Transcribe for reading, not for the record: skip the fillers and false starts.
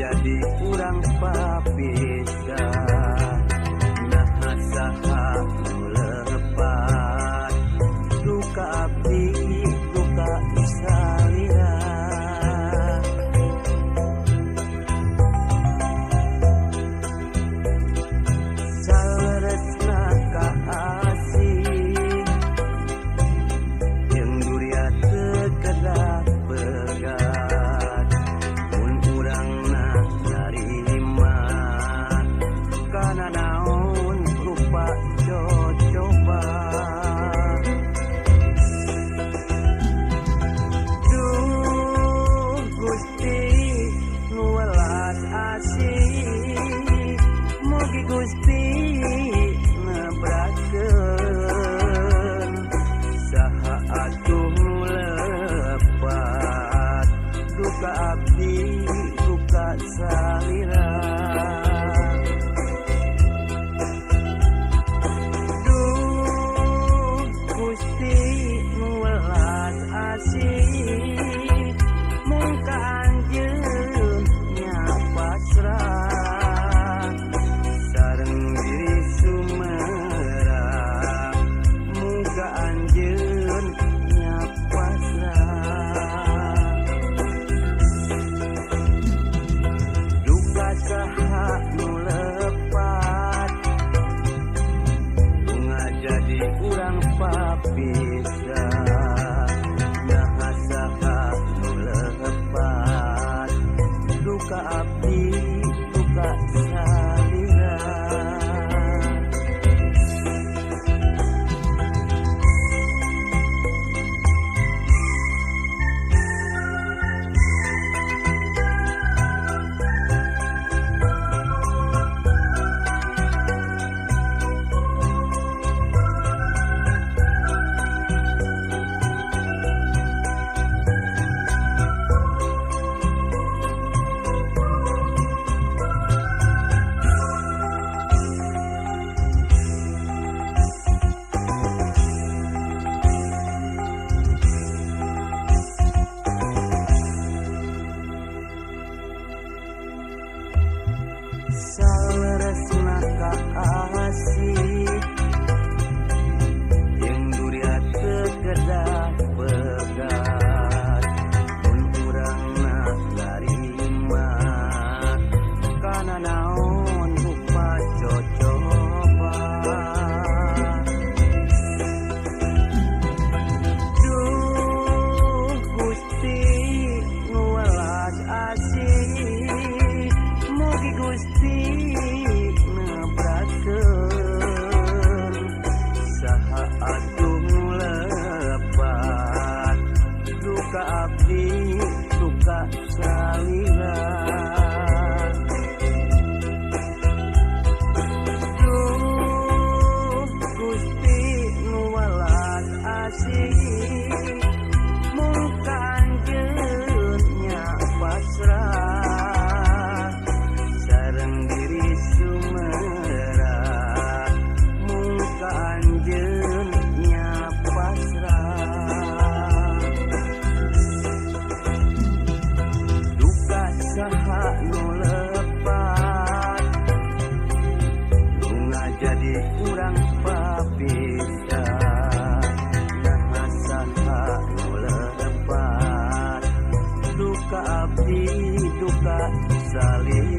Jadi urang papisah nah saha nu lepat duka abdi duka salira. Saleresna ka asih jeung duria teu kedah pegat mun urangna narima kana naon rupa cocoba. Duh Gusti nu welas asih mugi Gusti nebrakeun saha atuh nu lepat duka abdi duka salira. Duh Gusti nu welas asih mung ka anjeun nya pasrah sareng diri sumerap muga anjeun nya pasrah. Duka saha nu lepat bunga jadi urang papisah nah saha nu lepat duka abdi duka salira. Saleresna ka asih jeung duria teu kedah pegat mun urangna narima kana naon rupa cocoba. Duh Gusti nu welas asih mugi Gusti nebrakeun saha atuh nu lepat duka abdi duka salira. Duh Gusti nu welas asih mung ka anjeun nya pasrah sareng diri sumerap mung ka anjeun nya pasrah. Duka saha nu lepat bunga jadi urang papisah nah saha nu lepat duka abdi duka salira.